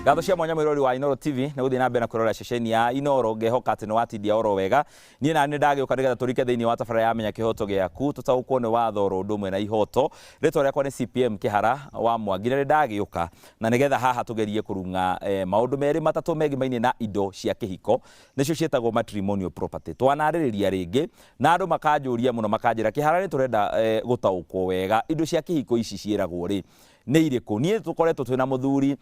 Ngatho cia mwanya mwirori wa Inooro TV nĩ gũthiĩ na mbere na kwĩrorera ceceni ya Inooro. Ngehoka atĩ nĩ watindia oro wega. Niĩ nani ndagĩũka nĩgetha tũrike thĩinĩ wa tabarĩra ya Menya Kĩhoto Gĩaku, tũtaũkwo nĩ watho oro ũndũ ũmwe na ihoto. Rĩtwa rĩakwa nĩ CPM Kĩhara wa Mwangi, na nĩ ndagĩũka na nĩgetha haha tũgerie kũrung'a maũndũ merĩ matatũ megimainie na indo cia kĩhiko, nĩcio ciĩtagwo matrimonial property. Twanarĩrĩria rĩngĩ na andũ makanjũria mũno, makanjĩra Kĩhara nĩ tũrenda gũtaũkwo wega indo cia kĩhiko ici ciĩragwo rĩ nĩ irĩkũ. Niĩ tũkoretwo twĩna mũthuri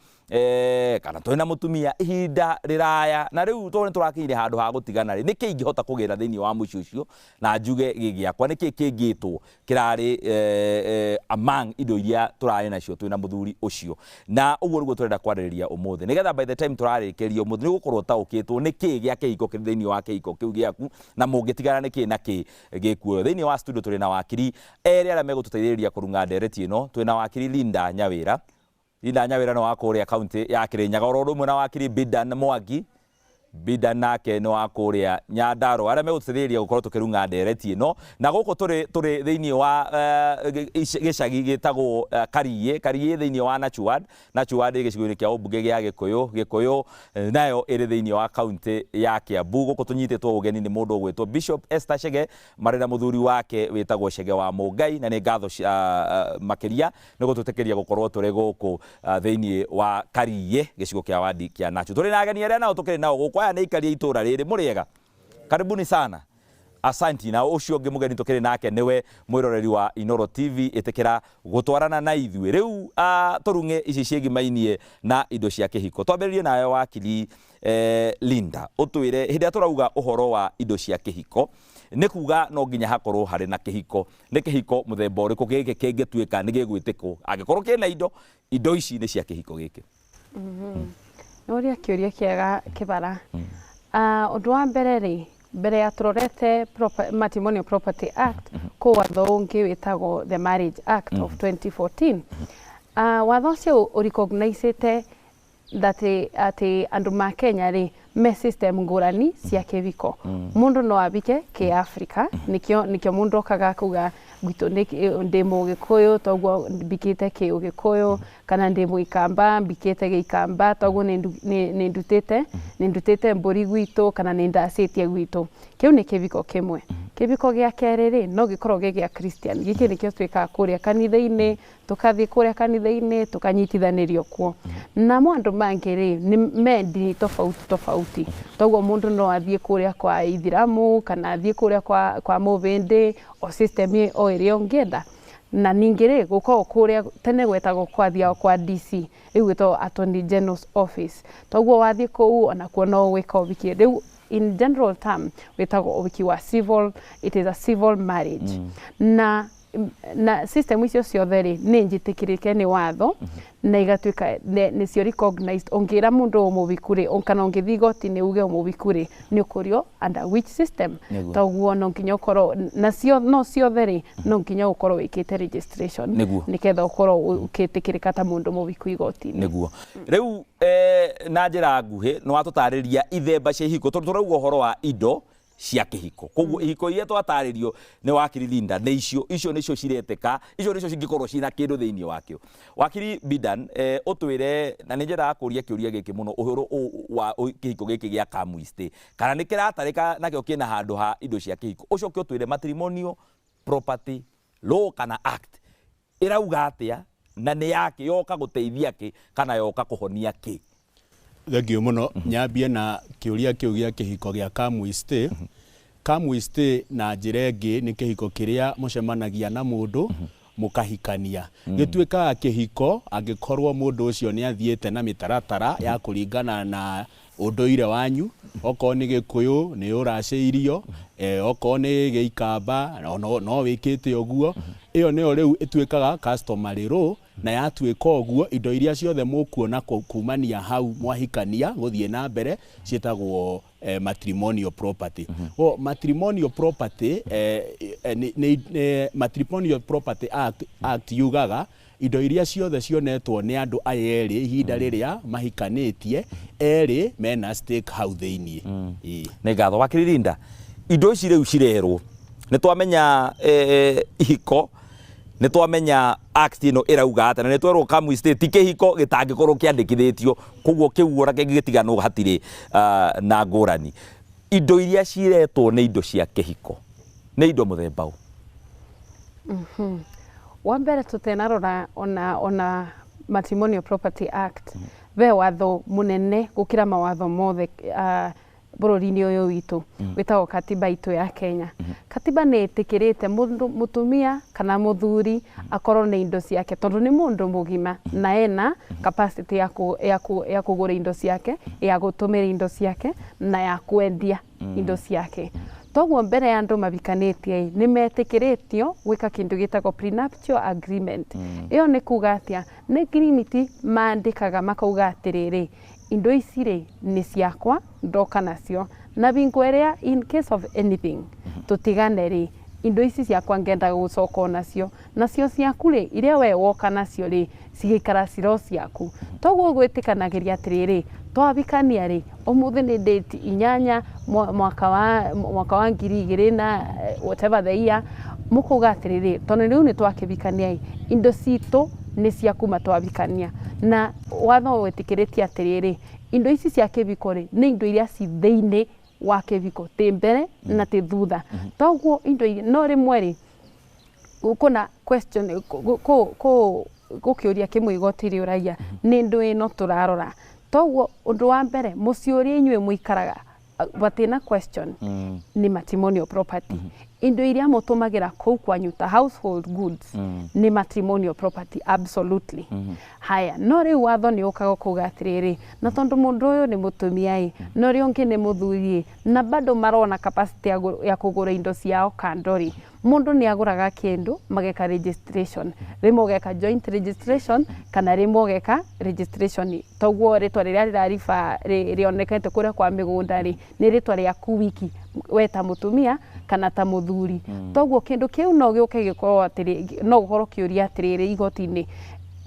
kana twĩna mũtumia ihinda rĩraya, na rĩu tondũ nĩ tũrakinyire handũ ha gũtigana rĩ, nĩkĩ ingĩhota kũgĩra thĩinĩ wa mũciĩ ũcio na njuge gĩ gĩakwa, nĩkĩ kĩngĩtwo kĩrarĩ among indo iria tũrarĩ nacio twĩna mũthuri ũcio. Na ũguo nĩguo tũrenda kwarĩrĩria ũmũthĩ, nĩgetha by the time tũrarĩkĩria ũmũthĩ nĩ ũgũkorwo ũtaũkĩtwo nĩkĩ gĩa kĩhiko kĩrĩ thĩinĩ wa kĩhiko kĩu gĩaku, na mũngĩtigana nĩkĩ na kĩ gĩkuoyo. Thĩinĩ wa studio tũrĩ na wakiri erĩ arĩa megũtũteithĩrĩria kũrung'a ndereti ĩno. Twĩna wakiri Linda Nyawĩra. Linda Nyawĩra nĩ wa kũrĩa kaunti ya Kĩrĩnyaga, oro ũndũ ũmwe na wakiri Bidan Mwangi. Bidan nake nĩ wa kũrĩa Nyandarua, arĩa megũtũteithĩrĩria gũkorwo tũkĩrung'a ndereti ĩno. Na gũkũ tũrĩ thĩinĩ wa gĩcagi gĩtagwo Kariĩ. Kariĩ thĩinĩ wa Nachu Ward. Nachu Ward ĩ gĩcigo-inĩ kĩa ũmbunge gĩa Gĩkũyũ. Gĩkũyũ nayo ĩrĩ thĩinĩ wa kaunti ya Kiambu. Gũkũ tũnyitĩtwo ũgeni nĩ mũndũ ũgwĩtwo Bishop Esther Chege marĩ na mũthuri wake wĩtagwo Chege wa Mũngai, na nĩ ngatho makĩria nĩ gũtũtĩkĩria gũkorwo tũrĩ gũkũ thĩinĩ wa Kariĩ, gĩcigo kĩa wadi kĩa Nachu. Tũrĩ na ageni arĩa nao tũkĩrĩ nao gũkũ. Aya nĩ aikari a itũra rĩrĩ. Mũrĩega? Karibuni sana. Asanti. Na ũcio ũngĩ mũgeni tũkĩrĩ nake nĩwe mwĩroreri wa Inooro TV, ĩtĩkĩra gũtwarana na ithuĩ rĩu tũrung'e ici ciĩgimainie na indo cia kĩhiko. Twambĩrĩrie nawe wakiri Linda, ũtwĩre hĩndĩ ĩrĩa tũrauga ũhoro wa indo cia kĩhiko nĩ kuga no nginya hakorwo harĩ na kĩhiko. Nĩ kĩhiko mũthemba ũrĩkũ gĩkĩ kĩngĩtuĩka nĩ gĩgwĩtĩkwo angĩkorwo kĩna indo, indo ici nĩ cia kĩhiko gĩkĩ? Nĩ ũria kĩũria kĩega kĩbara. Ũndũ wa mbere rĩ, mbere ya tũrorete Matrimonial Property Act, kũ watho ũngĩ wĩtagwo the Marriage Act of 2014. Watho ũcio ũrecognicĩte that atĩ andũ ma Kenya rĩ me system ngũrani cia kĩhiko. Mũndũ no abike kĩ-Africa, nĩkĩo mũndũ okaga akauga gwitũ ndĩ mũgĩkũyũ toguo mbikĩte kĩ-ũgĩkũyũ, kana ndĩ mũikamba mbikĩte gĩikamba toguo nĩ ndutĩte mbũri gwitũ, kana nĩ ndacĩtie gwitũ. Kĩu nĩ kĩhiko kĩmwe. Kĩhiko gĩa kerĩ rĩ, no gĩkorwo gĩ gĩa Christian. Gĩkĩ nĩkĩo twĩkaga kũrĩa kanitha-inĩ, tũkathiĩ kũrĩa kanitha-inĩ tũkanyitithanĩrio kuo. Namo andũ mangĩ rĩ, nĩ me ndini tofauti tofauti, toguo mũndũ no athiĩ kũrĩa kwa ithiramu kana athiĩ kũrĩa kwa mũbĩndĩ, o system o ĩrĩa ũngĩenda. Na ningĩ rĩ, gũkoragwo kũrĩa tene gwetagwo kwathiagwo kwa DC, rĩu gwĩtagwo Attorney General's Office, toguo wathiĩ kũu onakuo no gwĩka ũhiki. Rĩu in general term wĩtagwo ũhiki wa civil, it is a civil marriage. Na system icio ciothe rĩ, nĩ njĩtĩkĩrĩke nĩ watho na igatuĩka nĩcio recognized. Ũngĩra mũndũ ũmũviku rĩ, kana ũngĩthiĩ igoti-inĩ uge ũmũviku rĩ, nĩ ũkũrio under which system. Toguo no nginya ũkorwo nacio no ciothe rĩ, no nginya ũkorwo wĩkĩte registration nĩgetha ũkorwo ũkĩtĩkĩrĩka ta mũndũ mũviku igoti-inĩ. Nĩguo. Rĩu na njĩra nguhĩ nĩ watũtarĩria ithemba cia ihiko, tondũ tũrauga ũhoro wa indo cia kĩhiko, koguo ihiko iria twatarĩrio nĩ wakiri Linda nĩ icio, icio nĩcio ciretĩka, icio nĩcio cingĩkorwo ciĩna kĩndũ thĩinĩ wakĩo. Wakiri Bidan, ũtwĩre, na nĩ nyendaga kũria kĩũria gĩkĩ mũno, ũhoro wa kĩhiko gĩkĩ gĩa Kamwistĩ, kana nĩ kĩratarĩka nakĩo kĩna handũ ha indo cia kĩhiko. Ũcoke ũtwĩre Matrimonial Property Law kana Act ĩrauga atĩa, na nĩ yake yoka gũteithia kĩ kana yoka kũhonia kĩ? Thengiũ mũno. Nyambie na kĩũria kĩu gĩa kĩhiko gĩa Kamwistĩ. Kamwistĩ na njĩra ĩngĩ nĩ kĩhiko kĩrĩa mũcemanagia na mũndũ mũkahikania. Gĩtuĩkaga kĩhiko angĩkorwo mũndũ ũcio nĩ athiĩte na mĩtaratara ya kũringana na ũndũire wanyu. Okorwo nĩ Gĩkũyũ nĩ ũracĩirio, okorwo nĩ Gĩikamba no wĩkĩte ũguo. Ĩyo nĩyo rĩu ĩtuĩkaga customary law, na yatuĩka ũguo indo iria ciothe mũkuona kumania hau mwahikania gũthiĩ na mbere ciĩtagwo matrimonial property. O matrimonial property nĩ Matrimonial Property Act yugaga indo iria ciothe cionetwo nĩ andũ aya erĩ ihinda rĩrĩa mahikanĩtie, erĩ mena stake hau thĩiniĩ. Ĩĩ. Nĩ ngatho, wakiri Linda. Indo ici rĩu cirerwo nĩ twamenya ihiko, nĩ twamenya act ĩno ĩrauga atĩa, na nĩ twerwo come we stay ti kĩhiko gĩtangĩkorwo kĩandĩkithĩtio, koguo kĩu ona kĩngĩgĩtiganwo hatirĩ na ngũrani. Indo iria ciretwo nĩ indo cia kĩhiko nĩ indo mũthemba ũ? Wa mbere, tũtenarora ona Matrimonial Property Act, ve watho mũnene gũkĩra mawatho mothe bũrũri-inĩ ũyũ witũ, wĩtagwo katiba itũ ya Kenya. Katiba nĩ ĩtĩkĩrĩte mũndũ mũtumia kana mũthuri akorwo na indo ciake, tondũ nĩ mũndũ mũgima na ena capacity ya kũgũra indo ciake, ya gũtũmĩra indo ciake na ya kwendia indo ciake. Toguo mbere ya andũ mabikanĩtie nĩ metĩkĩrĩtio gwĩka kĩndũ gĩtagwo prenuptial agreement. Ĩyo nĩ kuga atĩa? Nĩ agreement mandĩkaga makauga atĩrĩrĩ, indo ici rĩ nĩ ciakwa, ndoka nacio na bingo ĩrĩa in case of anything tũtigane rĩ, indo ici ciakwa ngenda gũcoka nacio, nacio ciaku rĩ, iria we woka nacio rĩ, cigĩikara ciro ciaku. Toguo gwĩtĩkanagĩria atĩrĩrĩ, twabikania rĩ, ũmũthĩ nĩ date 8 mwaka wa 2000 na whatever the year, mũkauga atĩrĩrĩ, tondũ rĩu nĩ twakĩbikania ĩ, indo citũ nĩ cia kuma twabikania. Na watho wĩtĩkĩrĩtie atĩrĩrĩ, indo ici cia kĩbiko rĩ, nĩ indo iria ci thĩinĩ wa kĩbiko, ti mbere na ti thutha. Toguo indo no rĩmwe rĩ, kuna question gũkĩũria kĩmwe igoti rĩũragia nĩ ndũ ĩno tũrarora. Toguo ũndũ wa mbere, mũciĩ ũrĩa inyuĩ mũikaraga batina question nĩ matrimonial property. Indo iria mũtũmagĩra kũu kwanyu ta household goods nĩ matrimonial property, absolutely. Haya, no rĩu watho nĩ ũkaga kuga atĩrĩrĩ, na tondũ mũndũ ũyũ nĩ mũtumia ĩ, na ũrĩa ũngĩ nĩ mũthuri ĩ, na bado marona capacity ya kũgũra indo ciao kando rĩ, mũndũ nĩ agũraga kĩndũ mageka registration, rĩmwe ũgeka joint registration kana rĩmwe ũgeka registration. Toguo rĩtwa rĩrĩa rĩrariba rĩonekete kũrĩa kwa mĩgũnda rĩ, nĩ rĩtwa rĩaku wiki we ta mũtumia kana ta mũthuri. Toguo kĩndũ kĩu no gĩũke gĩkorwo atĩrĩ, no gũkorwo kĩũria atĩrĩrĩ igoti-inĩ,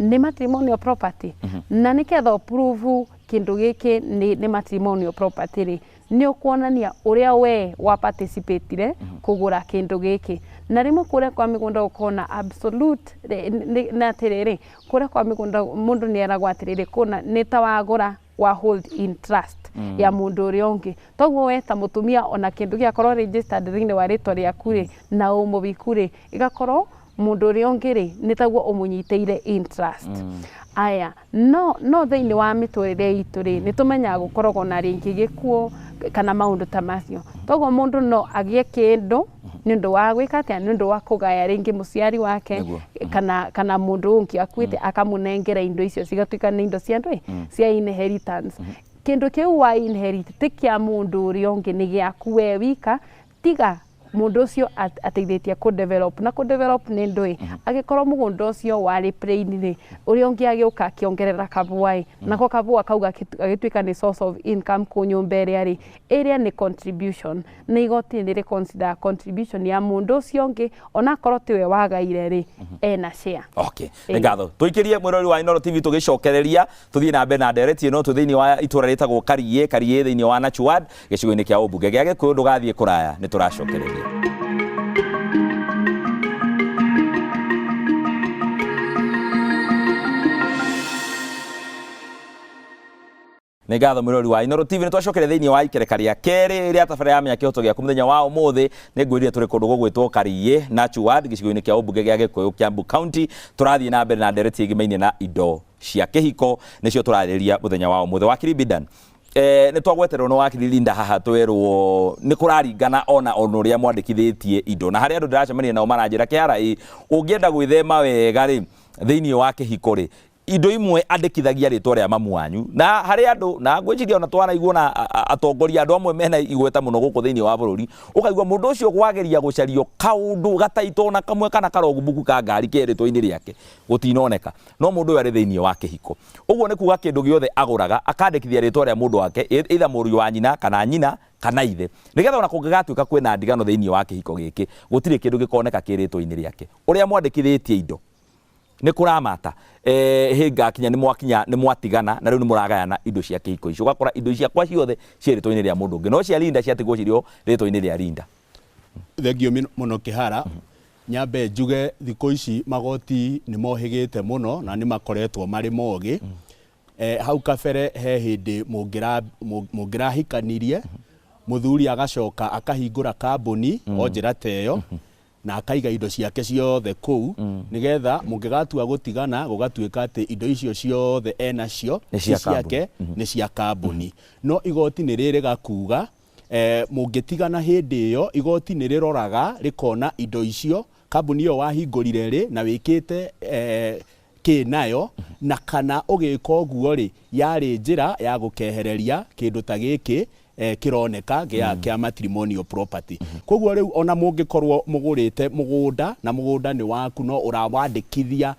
nĩ matrimonial property? Na nĩgetha ũprove kĩndũ gĩkĩ nĩ matrimonial property rĩ, nĩ ũkuonania ũrĩa we wa participatire kũgũra kĩndũ gĩkĩ. Na rĩmwe kũrĩa kwa mĩgũnda gũkorwo na absolute na atĩrĩrĩ, kũrĩa kwa mĩgũnda mũndũ nĩ eragwo atĩrĩrĩ, kũna nĩ ta wagũra wa hold in trust ya mũndũ ũrĩa ũngĩ. Toguo we ta mũtumia, ona kĩndũ gĩakorwo registered thĩinĩ wa rĩtwa rĩaku rĩ, na ũmũbiku rĩ, ĩgakorwo mũndũ ũrĩa ũngĩ rĩ, nĩ taguo ũmũnyitĩire interest. Aya, no thĩinĩ wa mĩtũrĩre itũ rĩ, nĩ tũmenyaga gũkoragwo na rĩngĩ gĩkuũ kana maũndũ ta macio. Toguo mũndũ no agĩe kĩndũ nĩ ũndũ wa gwĩka atĩa? Nĩ ũndũ wa kũgaya rĩngĩ mũciari wake kana mũndũ ũngĩ akuĩte, akamũnengera indo icio cigatuĩka nĩ indo cia ndũĩ cia inheritance. Kĩndũ kĩu wa inherit ti kĩa mũndũ ũrĩa ũngĩ, nĩ gĩaku we wika, tiga mũndũ ũcio ateithĩtie kũ develop. Na kũ develop nĩ ndũĩ, angĩkorwo mũgũnda ũcio warĩ plain rĩ, ũrĩa ũngĩ agĩũka akĩongerera kabũa ĩ, nako kabũa kau gagĩtuĩka nĩ source of income kũ nyũmba ĩrĩa rĩ, ĩrĩa nĩ contribution, na igoti nĩ rĩ consider contribution ya mũndũ ũcio ũngĩ, onakorwo tiwe wagaire rĩ, ena share. Okay, nĩ ngatho. Tũikĩrie mwĩrori wa Inooro TV, tũgĩcokereria tũthiĩ na mbere na ndereti ĩno twĩ thĩinĩ wa itũra rĩtagwo Kariĩ, Kariĩ thĩinĩ wa Nachu Ward, gĩcigo-inĩ kĩa ũmbunge gĩa Gĩkũyũ. Ndũgathiĩ kũraya, nĩ tũracokereria. Nĩ ngatho mwĩrori wa Inooro TV, nĩ twacokeria thĩinĩ wa ikereka rĩa kerĩ rĩa tabarĩra ya Menya Kĩhoto Gĩaku mũthenya wa ũmũthĩ. Nĩ ngwĩrire tũrĩ kũndũ gũgwĩtwo Kariĩ, Nachu Ward, gĩcigo-inĩ kĩa ũmbunge gĩa Gĩkũyũ, Kiambu County. Tũrathiĩ na mbere na ndereti ĩgimainie na indo cia kĩhiko, nĩcio tũrarĩrĩria mũthenya wa ũmũthĩ. Wakiri Bidan, nĩ twagweterwo nĩ wakiri Linda haha, twerwo nĩ kũraringana ona ũrĩa mwandĩkithĩtie indo, na harĩ andũ ndĩracemania nao maranjĩra kĩara ĩ, ũngĩenda gwĩthema wega rĩ, thĩinĩ wa kĩhiko rĩ, indo imwe andĩkithagia rĩtwa rĩa mamu wanyu. Na harĩ andũ, na ngwĩciria ona twanaigua na atongoria, andũ amwe mena igweta mũno gũkũ thĩinĩ wa bũrũri, ũkaigua mũndũ ũcio gwageria gũcario kaũndũ gataito na kamwe kana karogumbuku ka ngari ke rĩtwa-inĩ rĩake gũtinoneka, no mũndũ ũyũ arĩ thĩinĩ wa kĩhiko. Ũguo nĩ kuga kĩndũ gĩothe agũraga akandĩkithia rĩtwa rĩa mũndũ wake, either mũriũ wa nyina kana nyina kana ithe, nĩgetha ona kũngĩgatuĩka kwĩna ndigano thĩinĩ wa kĩhiko gĩkĩ, gũtirĩ kĩndũ gĩkoneka kĩ rĩtwa-inĩ rĩake. Ũrĩa mwandĩkithĩtie indo Nĩ kũramata hĩngakinya nĩ mwakinya nĩ mwatigana na rĩu nĩ mũragayana indo cia kĩhiko icio, ũgakora indo ciakwa ciothe ciĩ rĩtwa-inĩ rĩa mũndũ ũngĩ no cia Linda ciatigwo cirĩ o rĩtwa-inĩ rĩa Linda. Thengiũ mũno Kĩhara. Nyambe njuge thikũ ici magoti nĩ mohĩgĩte mũno na nĩ makoretwo marĩ mogĩ. Hau kabere he hĩndĩ mũngĩrahikanirie, mũthuri agacoka akahingũra kambuni o njĩra ta ĩyo na akaiga indo ciake ciothe kũu, nĩgetha mũngĩgatua gũtigana gũgatuĩka atĩ indo icio ciothe enacio nĩ cia ti ciake, nĩ cia kambuni. No igoti nĩ rĩrĩga kuga mũngĩtigana hĩndĩ ĩyo, igoti nĩ rĩroraga rĩkona indo icio kambuni ĩyo wahingũrire rĩ na wĩkĩte kĩ nayo, na kana ũgĩka ũguo rĩ yarĩ njĩra ya gũkehereria kĩndũ ta gĩkĩ kĩroneka kĩa matrimonial property. Koguo rĩu ona mũngĩkorwo mũgũrĩte mũgũnda na mũgũnda nĩ waku no ũrawandĩkithia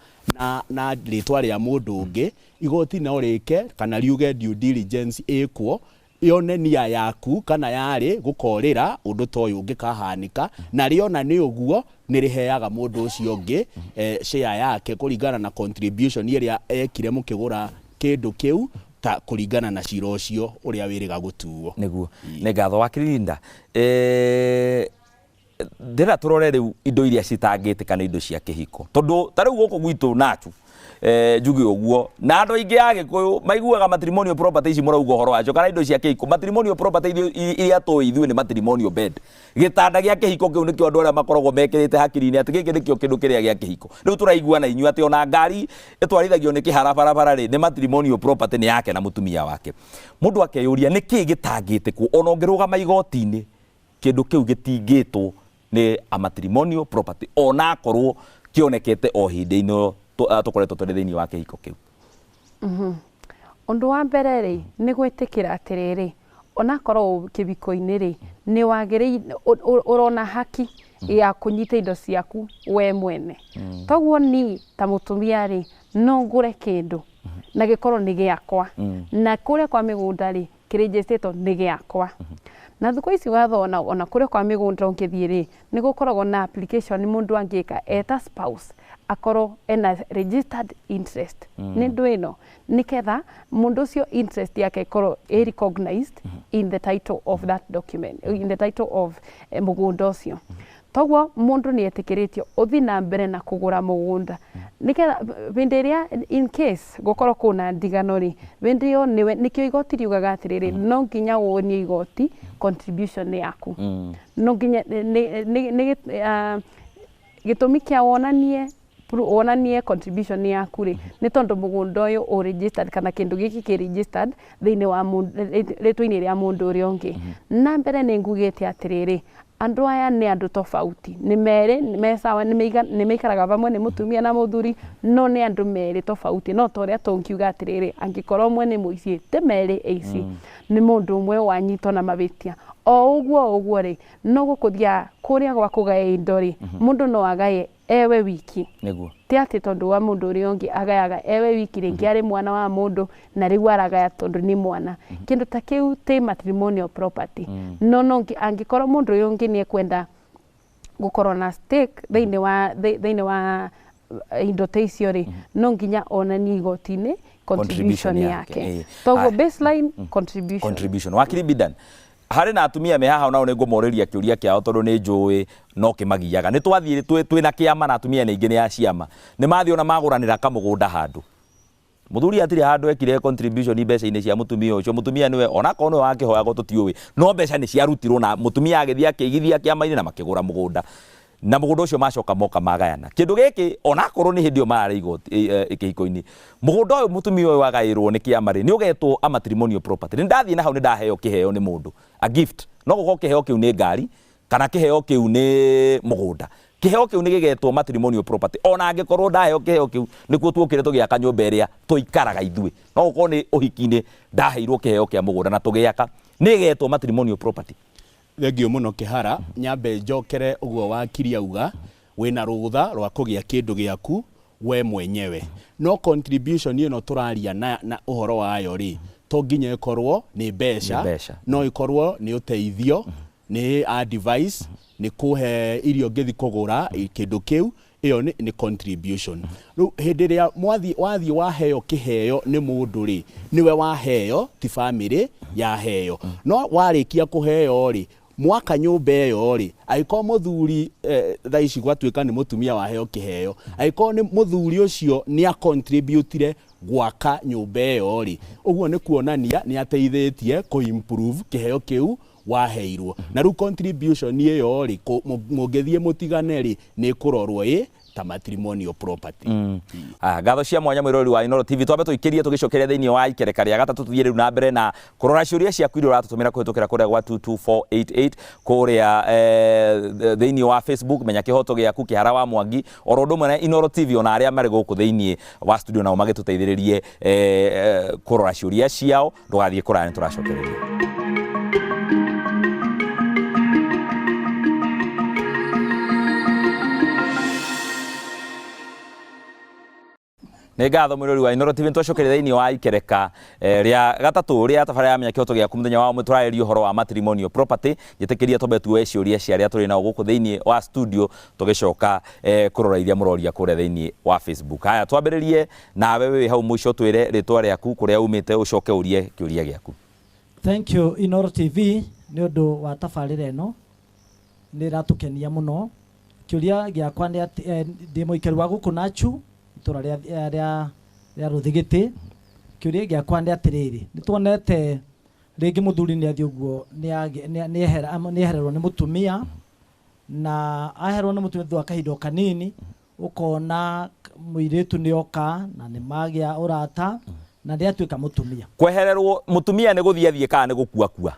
na rĩtwa rĩa mũndũ ũngĩ, igoti no rĩke kana riuge due diligence ĩkwo yone nia yaku kana yarĩ gũkorĩra ũndũ ta ũyũ ũngĩkahanĩka, na rĩona nĩ ũguo nĩ rĩheaga mũndũ ũcio ũngĩ share yake kũringana na contribution ĩrĩa ekire mũkĩgũra kĩndũ kĩu, ta kũringana na cira ũcio ũrĩa wĩrĩga gũtuo. Nĩguo, nĩ ngatho wakiri Linda. Ndĩrenda tũrore rĩu indo iria citangĩtĩka nĩ indo cia kĩhiko, tondũ ta rĩu gũkũ gwitũ nachu njuge ũguo na andũ aingĩ a Gĩkũyũ maiguaga matrimonial property ici mũrauga ũhoro wacio kana indo cia kĩhiko. Matrimonial property iria tũĩ ithuĩ nĩ matrimonial bed, gĩtanda gĩa kĩhiko. Kĩu nĩkĩo andũ arĩa makoragwo mekĩrĩte hakiri-inĩ atĩ gĩkĩ nĩkĩo kĩndũ kĩrĩa gĩa kĩhiko. Rĩu tũraigua na inyuĩ atĩ ona ngari ĩtwarithagio nĩ kĩhara barabara rĩ, nĩ matrimonial property, nĩ yake na mũtumia wake. Mũndũ akeyũria nĩ kĩĩ gĩtangĩtĩkwo ona ũngĩrũgama igoti-inĩ, kĩndũ kĩu gĩtingĩtwo nĩ a matrimonial property ona akorwo kĩonekete o hĩndĩ ĩno tũkoretwo tũrĩ thĩinĩ wa kĩhiko kĩu. Ũndũ wa mbere rĩ, nĩ gwĩtĩkĩra atĩrĩrĩ, onakorwo kĩhiko-inĩ rĩ, nĩ wagĩrĩire ũrona haki ya kũnyita indo ciaku we mwene. Toguo ni ta mũtumia rĩ, no ngũre kĩndũ na gĩkorwo nĩ gĩakwa, na kũrĩa kwa mĩgũnda rĩ, kĩrĩnjĩstĩtwo nĩ gĩakwa. Na thikũ ici watho ona kũrĩa kwa mĩgũnda ũngĩthiĩ rĩ, nĩ gũkoragwo na application mũndũ angĩka eta spouse akorwo ena registered interest nĩ ndũ ĩno, nĩgetha mũndũ ũcio interest yake ĩkorwo ĩ recognized in the title of that document, in the title of mũgũnda ũcio. Toguo mũndũ nĩ etĩkĩrĩtio ũthiĩ na mbere na kũgũra mũgũnda, nĩgetha hĩndĩ ĩrĩa in case gũkorwo kwĩna ndigano rĩ, hĩndĩ ĩyo nĩwe nĩkĩo igoti riugaga atĩrĩrĩ, no nginya wonie igoti contribution yaku. No nginya nĩ gĩtũmi kĩa wonanie contribution yaku rĩ, nĩ tondũ mũgũnda ũyũ ũ registered kana kĩndũ gĩkĩ kĩ registered thĩinĩ wa rĩtwa-inĩ rĩa mũndũ ũrĩa ũngĩ. Na mbere nĩ ngugĩte atĩrĩrĩ, andũ aya nĩ andũ tofauti, nĩ merĩ me sawa, nĩ maikaraga vamwe, nĩ mũtumia na mũthuri, no nĩ andũ merĩ tofauti. No ta ũrĩa tũngiuga atĩrĩrĩ, angĩkorwo ũmwe nĩ mũici, ti merĩ aici, nĩ mũndũ ũmwe wanyitwo na mahĩtia. O ũguo ũguo rĩ, no gũkũthiaga kũrĩa gwa kũgaya indo rĩ, mũndũ no agaye ewe wiki. Ti atĩ tondũ wa mũndũ ũrĩa ũngĩ, agayaga ewe wiki, rĩngĩ arĩ mwana wa mũndũ na rĩu aragaya tondũ nĩ mwana. Kĩndũ ta kĩu ti matrimonial property. No angĩkorwo mũndũ ũyũ ũngĩ nĩ ekwenda gũkorwo na stake thĩinĩ wa indo ta icio rĩ, no nginya onanie igoti-inĩ contribution yake. Toguo baseline contribution. Contribution. Wakiri Bidan, harĩ na atumia me haha nao nĩ ngũmorĩria kĩũria kĩao tondũ nĩ njũĩ no kĩmagiaga. Nĩ twathiĩ twĩna kĩama na atumia nĩ aingĩ nĩ a ciama, nĩ mathiĩ ona magũranĩra kamũgũnda handũ, mũthuri atirĩ handũ ekire contribution mbeca-inĩ cia mũtumia ũcio. Mũtumia nĩwe onakorwo nĩwe wakĩhoyagwo tũtiũĩ, no mbeca nĩ ciarutirwo na mũtumia agĩthiĩ akĩigithia kĩama-inĩ na makĩgũra mũgũnda, na mũgũnda ũcio macoka moka magayana kĩndũ gĩkĩ onakorwo nĩ hĩndĩ ĩyo mararĩ igoti kĩhiko-inĩ. Mũgũnda ũyũ mũtumia ũyũ agaĩrwo nĩ kĩama rĩ, nĩ ũgetwo a matrimonial property? Nĩ ndathiĩ na hau nĩ ndaheo kĩheo nĩ mũndũ, a gift, no gũkorwo kĩheo kĩu nĩ ngari kana kĩheo kĩu nĩ mũgũnda. Kĩheo kĩu nĩ gĩgetwo matrimonial property ona angĩkorwo ndaheo kĩheo kĩu nĩkuo tuokire tũgĩaka nyũmba ĩrĩa tũikaraga ithuĩ? No gũkorwo nĩ ũhiki-inĩ ndaheirwo kĩheo kĩa mũgũnda na tũgĩaka, nĩ ĩgetwo matrimonial property? Thengiũ mũno Kĩhara. Nyambe njokere ũguo wakiri auga, wĩna rũtha rwa kũgĩa kĩndũ gĩaku we mwenyewe, no contribution ĩno tũraria na ũhoro wayo rĩ, to nginya ĩkorwo nĩ mbeca. Nĩ mbeca. No ĩkorwo nĩ ũteithio, nĩ advice, nĩ kũhe irio ngĩthi kũgũra kĩndũ kĩu. Ĩyo nĩ contribution. Rĩu hĩndĩ ĩrĩa mwathiĩ wathiĩ waheo kĩheo nĩ mũndũ rĩ, nĩwe waheo, ti bamĩrĩ yaheo. No warĩkia kũheo rĩ, mwaka nyũmba ĩyo rĩ, angĩkorwo mũthuri thaa ici gwatuĩka nĩ mũtumia waheo kĩheo, angĩkorwo nĩ mũthuri ũcio nĩ acontributire gwaka nyũmba ĩyo rĩ, ũguo nĩ kuonania nĩ ateithĩtie kũ improve kĩheo kĩu waheirwo. Na rĩu contribution ĩyo rĩ, mũngĩthiĩ mũtigane rĩ, nĩ ĩkũrorwo ĩ ta matrimonial property. Ah, ngatho cia mwanya mwĩroreri wa Inooro TV. Twambe tũikĩrie tũgĩcokeria thĩinĩ wa ikereka rĩa gatatũ, tũthiĩ rĩu na mbere na kũrora ciũria ciaku iria ũratũtũmĩra kũhĩtũkĩra kũrĩa gwa 22488 kũrĩa thĩinĩ wa Facebook, Menya Kĩhoto Gĩaku, Kĩhara wa Mwangi, oro ũndũ ũmwe na Inooro TV, ona arĩa marĩ gũkũ thĩinĩ wa studio nao magĩtũteithĩrĩrie kũrora ciũria ciao. Ndũgathiĩ kũraya, nĩ tũracokereria. Nĩ ngatho mwĩrori wa Inooro TV. Nĩtwacokeria thĩinĩ wa ikereka rĩa gatatũ rĩa tabarĩra ya Menya Kĩhoto Gĩaku. Mũthenya wa ũmũthĩ tũrarĩrĩria ũhoro wa matrimonial property. Njĩtĩkĩria twambe tuoe ciũria cia arĩa tũrĩ nao gũkũ thĩinĩ wa studio, tũgĩcoka kũrora iria mũroria kũrĩa thĩinĩ wa Facebook. Haya, twambĩrĩrie nawe wĩ hau mũico, twĩre rĩtwa rĩaku, kũrĩa umĩte, ũcoke ũrie kĩũria gĩaku. Thank you, Inooro TV, nĩ ũndũ wa tabarĩra ĩno, nĩ ĩratũkenia mũno. Kĩũria gĩakwa nĩ atĩ ndĩ mũikari wa gũkũ Nachu, itũra rĩa Rũthigĩtĩ. Kĩũria gĩakwa nĩ atĩrĩrĩ, nĩ tuonete rĩngĩ mũthuri nĩ athiĩ ũguo, nĩ ehererwo nĩ mũtumia, na aherwo nĩ mũtumia thutha wa kahinda o kanini, ũkona mũirĩtu nĩ oka na nĩ magĩa ũrata na nĩ atuĩka mũtumia. Kwehererwo mũtumia nĩ gũthiĩ athiĩ kana nĩ gũkua kua,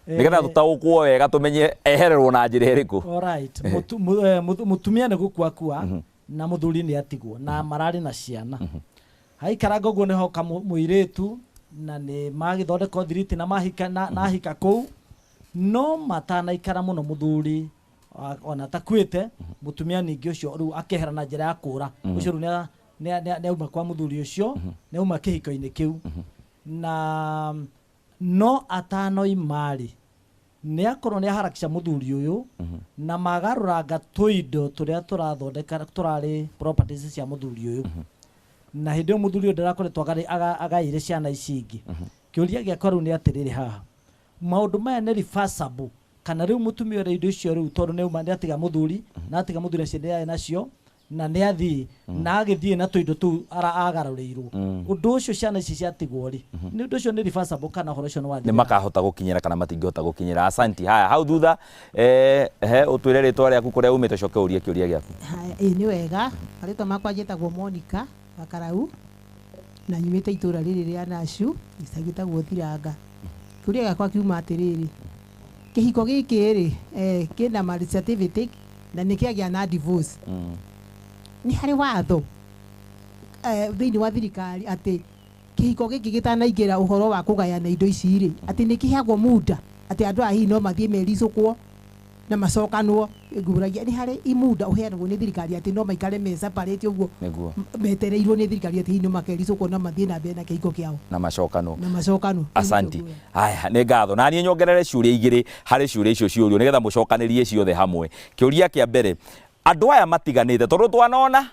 nĩgetha tũtaũkwo wega tũmenye ehererwo na njĩra ĩrĩkũ? Alright. Mũtumia nĩ gũkua kua na mũthuri nĩ atigwo na mararĩ na ciana. Haikaranga ũguo nĩ hoka mũirĩtu na nĩ magĩthondeka ũthiriti na mahika na ahika kũu, no matanaikara mũno mũthuri ona atakuĩte, mũtumia ningĩ ũcio rĩu akehera na njĩra ya kũra. Ũcio rĩu nĩ auma kwa mũthuri ũcio, nĩ auma kĩhiko-inĩ kĩu, na no atanoima rĩ, nĩ akorwo nĩ aharakisha mũthuri ũyũ na magarũranga tũindo tũrĩa tũrathondeka tũrarĩ properties cia mũthuri ũyũ, na hĩndĩ ĩyo mũthuri ũyũ ndarakoretwo agaĩire ciana ici ingĩ. Kĩũria gĩakwa rĩu nĩ atĩrĩrĩ, haha maũndũ maya nĩ reversible, kana rĩu mũtumia ũrĩa indo icio rĩu, tondũ nĩ auma, nĩ atiga mũthuri na atiga mũthuri acio nĩ arĩ nacio na nĩ athiĩ na agĩthiĩ na tũindo tũu agarũrĩirwo, ũndũ ũcio ciana ici ciatigwo rĩ, nĩ ũndũ ũcio nĩ reversible kana ũhoro ũcio nĩ nĩ wathira? Makahota gũkinyĩra kana matingĩhota gũkinyĩra? Asanti. Haya, hau thutha he ũtwĩre rĩtwa rĩaku, kũrĩa umĩte, ũcoke ũrie kĩũria gĩaku. Haya, ĩĩ nĩ wega. Marĩtwa makwa njĩtagwo Monica Wakarau na nyumĩte itũra rĩrĩ rĩa Nacu, gĩcagi gĩtagwo Thiranga. Kĩũria gĩakwa kiuma atĩrĩrĩ, kĩhiko gĩkĩ rĩ, kĩna marriage certificate na nĩ kĩagĩa na divorce, nĩ harĩ watho thĩinĩ wa thirikari atĩ kĩhiko gĩkĩ gĩtanaingĩra ũhoro wa kũgayana indo ici rĩ, atĩ nĩ kĩheagwo muda atĩ andũ aya hihi no mathiĩ mericũkwo na macokanwo? Ngũragia nĩ harĩ imuda ũheanagwo nĩ thirikari atĩ no maikare me separate ũguo, metereirwo nĩ thirikari atĩ hihi no makericũkwo na mathiĩ na mbere na kĩhiko kĩao? Na macokanwo. Na macokanwo. Asanti. Haya, nĩ ngatho. Na niĩ nyongerere ciũria igĩrĩ harĩ ciũria icio ciũrio, nĩgetha mũcokanĩrie ciothe hamwe. Kĩũria kĩa mbere, andũ aya matiganĩte, tondũ twanona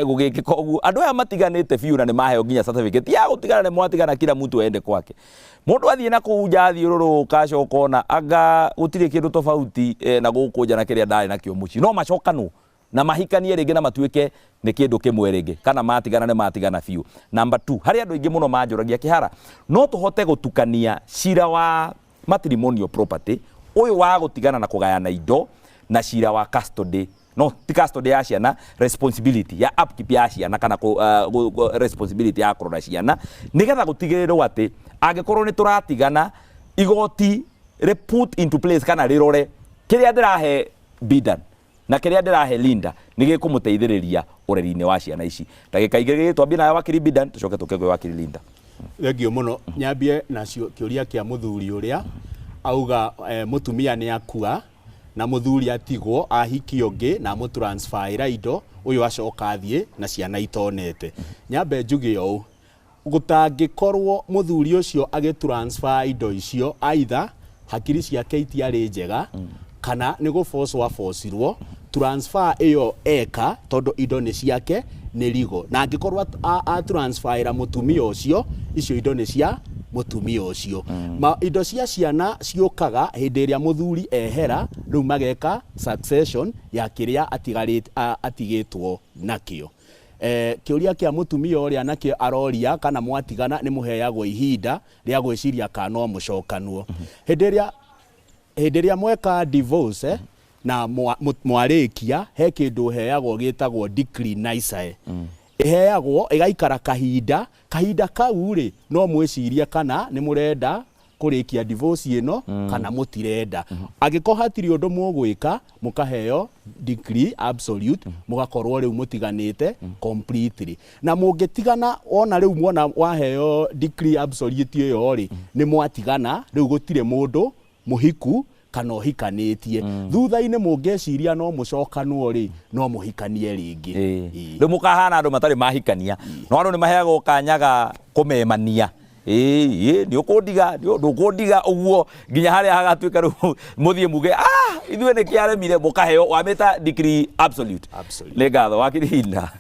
gũgĩkĩka ũguo, andũ aya matiganĩte biũ na nĩ maheo nginya certificate ya gũtigana, nĩ mwatigana, kila mtu aende kwake, mũndũ athiĩ na kũu nja, athiũrũrũka, acoka ona anga gũtirĩ kĩndũ tofauti na gũkũ nja na kĩrĩa ndarĩ nakĩo mũciĩ, no macokanwo na mahikanie rĩngĩ na matuĩke nĩ kĩndũ kĩmwe rĩngĩ, kana matigana nĩ matigana biũ? Number 2, harĩ andũ aingĩ mũno manjũragia, Kĩhara, no tũhote gũtukania cira wa matrimonial property ũyũ wa gũtigana na kũgayana indo na cira wa custody, no ti custody ya ciana, responsibility ya upkeep ya ciana, kana responsibility ya kũrora ciana, nĩgetha gũtigĩrĩrwo atĩ angĩkorwo nĩ tũratigana, igoti rĩ put into place kana rĩrore kĩrĩa ndĩrahe Bidan na kĩrĩa ndĩrahe Linda nĩ gĩkũmũteithĩrĩria ũreri-inĩ wa ciana ici? Ndagĩka igĩrĩ, twambie nawe wakiri Bidan, tũcoke tũke gwĩ wakiri Linda. Thank you mũno. Nyambie nacio kĩũria kĩa mũthuri ũrĩa auga mũtumia nĩ akua na mũthuri atigwo ahikia ũngĩ na amũtransferĩra indo, ũyũ acoka athiĩ na ciana itonete. Nyambe njuge ũũ, gũtangĩkorwo mũthuri ũcio agĩtransfer indo icio, either hakiri ciake itiarĩ njega. Kana nĩ gũbocwo abocirwo, transfer ĩyo eka tondũ indo nĩ ciake nĩ rigo, na angĩkorwo a transferĩra mũtumia ũcio, icio indo nĩ cia mũtumia ũcio. Indo cia ciana ciũkaga hĩndĩ ĩrĩa mũthuri ehera, rĩu mageka succession ya kĩrĩa atigĩtwo nakĩo. Kĩũria kĩa mũtumia ũrĩa nakĩo aroria kana mwatigana nĩ mũheagwo ihinda rĩa gwĩciria kana no mũcokanwo. Hĩndĩ ĩrĩa mweka divorce, na mwarĩkia, he kĩndũ ũheagwo gĩtagwo decree nisi. Ĩheagwo ĩgaikara kahinda, kahinda kau rĩ, no mwĩcirie kana nĩ mũrenda kũrĩkia divorce ĩno kana mũtirenda. Angĩkorwo hatirĩ ũndũ mũgwĩka, mũkaheo decree absolute, mũgakorwo rĩu mũtiganĩte completely. Na mũngĩtigana wona rĩu mwona waheo decree absolute ĩyo rĩ, nĩ mwatigana rĩu, gũtirĩ mũndũ mũhiku kana ũhikanĩtie. Thutha-inĩ mũngĩciria no mũcokanwo rĩ, no mũhikanie rĩngĩ. Rĩu mũkahana andũ matarĩ mahikania, no andũ nĩ maheagwo kanya ga kũmemania, ĩĩ nĩ ũkũndiga, ndũkũndiga, ũguo nginya harĩa hagatuĩka rĩu mũthiĩ muge, "Ah, ithuĩ nĩ kĩaremire," mũkaheo wamĩta decree absolute. Absolute. Nĩ ngatho wakirihinda.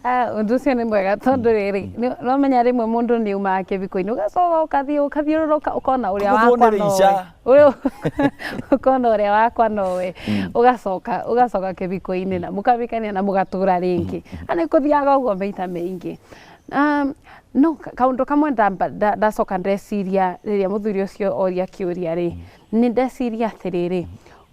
Ah, ũndũ ũcio nĩ mwega tondũ rĩrĩ, no menya rĩmwe mũndũ nĩ umaga kĩbiko-inĩ, ũgacoka ũkathiĩ ũkathiũrũrũka, ũkona ũrĩa Kũgũthwo wakwa nĩ nowe. rĩica. Ũkona ũrĩa wakwa nowe, ũgacoka kĩbiko-inĩ na mũkabikania na mũgatũra rĩngĩ, na nĩ kũthiaga ũguo maita maingĩ. No kaũndũ kamwe ndacoka ndeciria rĩrĩa mũthuri ũcio oria kĩũria rĩ, nĩ ndeciria atĩrĩrĩ,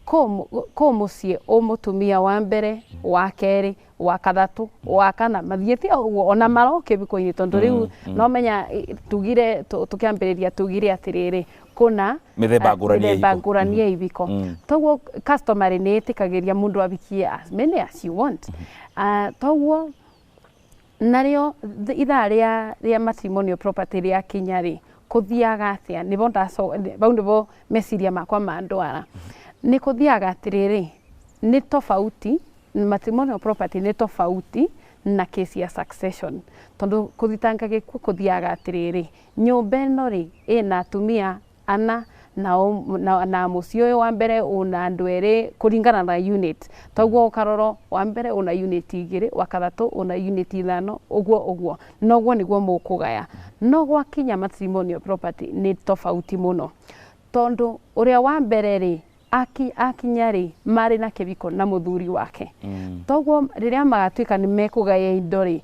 kũ mũciĩ ũ mũtumia wa mbere, wa kerĩ, wa kathatũ, wa kana, mathiĩte o ũguo ona maro kĩbiko-inĩ, tondũ rĩu no menya tugire tũkĩambĩrĩria tugire atĩrĩrĩ, kũna Mĩthemba ngũrani ya mĩthemba ihiko. Ngũrani ya ibiko. Toguo customary nĩ ĩtĩkagĩria mũndũ abikie as many as you want. Toguo narĩo ithaa rĩa matrimonial property rĩakinya rĩ, kũthiaga atĩa? Nĩbo ndaco bau nĩbo meciria makwa mandwara. Nĩ kũthiaga atĩrĩrĩ, nĩ tofauti, matrimonial property nĩ tofauti na case ya succession, tondũ kũthitanga gĩkuũ kũthiaga atĩrĩrĩ, nyũmba ĩno rĩ, ĩna atumia ana na mũciĩ ũyũ wa mbere una andũ erĩ kũringana na unit. Toguo ũkarora wa mbere una unit igĩrĩ, wa kathatũ una unit ithano, ũguo ũguo, noguo nĩguo mũkũgaya. No gwakinya matrimonial property nĩ tofauti mũno, tondũ ũrĩa wa mbere rĩ, akinya rĩ, marĩ na kĩbiko na mũthuri wake. Toguo rĩrĩa magatuĩka nĩ mekũgaya indo rĩ,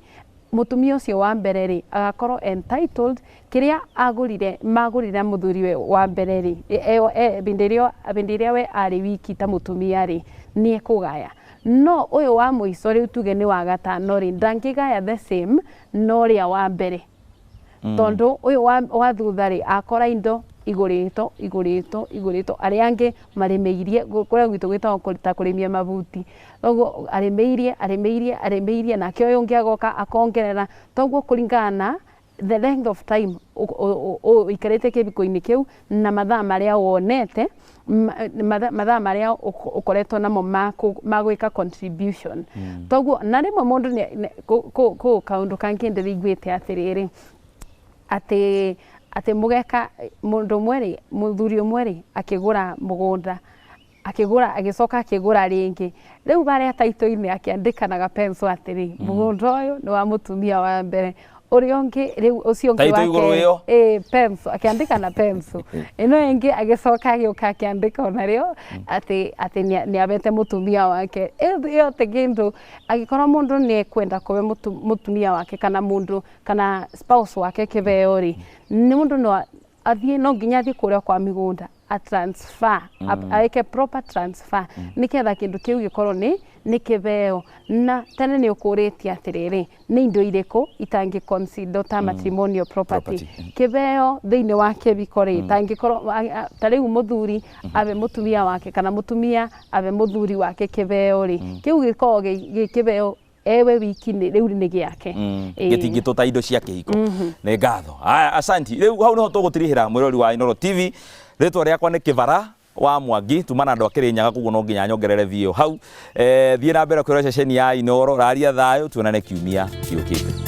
mũtumia ũcio wa mbere rĩ, agakorwo entitled kĩrĩa agũrire, magũrire na mũthuri we wa mbere rĩ, hĩndĩ ĩrĩa we arĩ wiki ta mũtumia rĩ, nĩ ekũgaya. No ũyũ wa mũico rĩu, tuge nĩ wa gatano rĩ, ndangĩgaya the same na ũrĩa wa mbere, tondũ ũyũ wa thutha rĩ, akora indo igũrĩtwo igũrĩtwo igũrĩtwo, arĩa angĩ marĩmĩirie kũrĩa gwitũ gwĩtagwo ta kũrĩmia mabuti. Toguo arĩmĩirie, arĩmĩirie, arĩmĩirie, nake ũyũ ũngĩ agoka akongerera. Toguo kũringana na the length of time ũikarĩte kĩbiko-inĩ kĩu na mathaa marĩa wonete, mathaa marĩa ũkoretwo namo ma gwĩka contribution. Toguo na rĩmwe mũndũ kũ kaũndũ kangĩ ndĩrĩiguĩte atĩrĩrĩ, atĩ mũgeka mũndũ ũmwe rĩ, mũthuri ũmwe rĩ, akĩgũra mũgũnda, akĩgũra, agĩcoka akĩgũra rĩngĩ. Rĩu barĩa taitũ-inĩ akĩandĩka na gapencil atĩrĩ, "Mũgũnda ũyũ nĩ wa mũtumia wa mbere, ũrĩa ũngĩ rĩu ũcio ũngĩ Taitũ wa igũrũ kerĩ." ĩyo? Ĩ, pencil, akĩandĩka na pencil. Ĩno ĩngĩ agĩcoka agĩũka akĩandĩka onarĩo atĩ nĩ abete mũtumia wake. Ĩyo ti kĩndũ angĩkorwo mũndũ nĩ ekwenda kũhe mũtumia wake kana mũndũ kana spouse wake kĩheo rĩ, nĩ mũndũ no athiĩ, no nginya athiĩ kũrĩa kwa mĩgũnda a transfer, aĩke proper transfer, nĩgetha kĩndũ kĩu gĩkorwo nĩ kĩheo. Na tene nĩ ũkũrĩtie atĩrĩrĩ, nĩ indo irĩkũ itangĩ consider ta matrimonial property? Property. Kĩheo thĩinĩ wa kĩbiko rĩ, tangĩkorwo ta rĩu mũthuri abe mũtumia wake kana mũtumia abe mũthuri wake kĩheo rĩ, kĩu gĩkoragwo gĩ kĩheo ewe wiki, nĩ rĩu nĩ gĩake. Ĩĩ. Gĩtingĩtũ ta indo cia kĩhiko. Nĩ ngatho. Aya, asanti. Rĩu hau nĩho tũgũtirihĩra, mwĩrori wa Inooro TV. Rĩtwa rĩakwa nĩ Kĩbara wa Mwangi, tuma na andũ a Kĩrĩnyaga, koguo no nginya nyongerere biũ hau. Thiĩ na mbere kwĩrora ceceni ya Inooro. Raria thayũ, tuonane kiumia gĩũkĩte.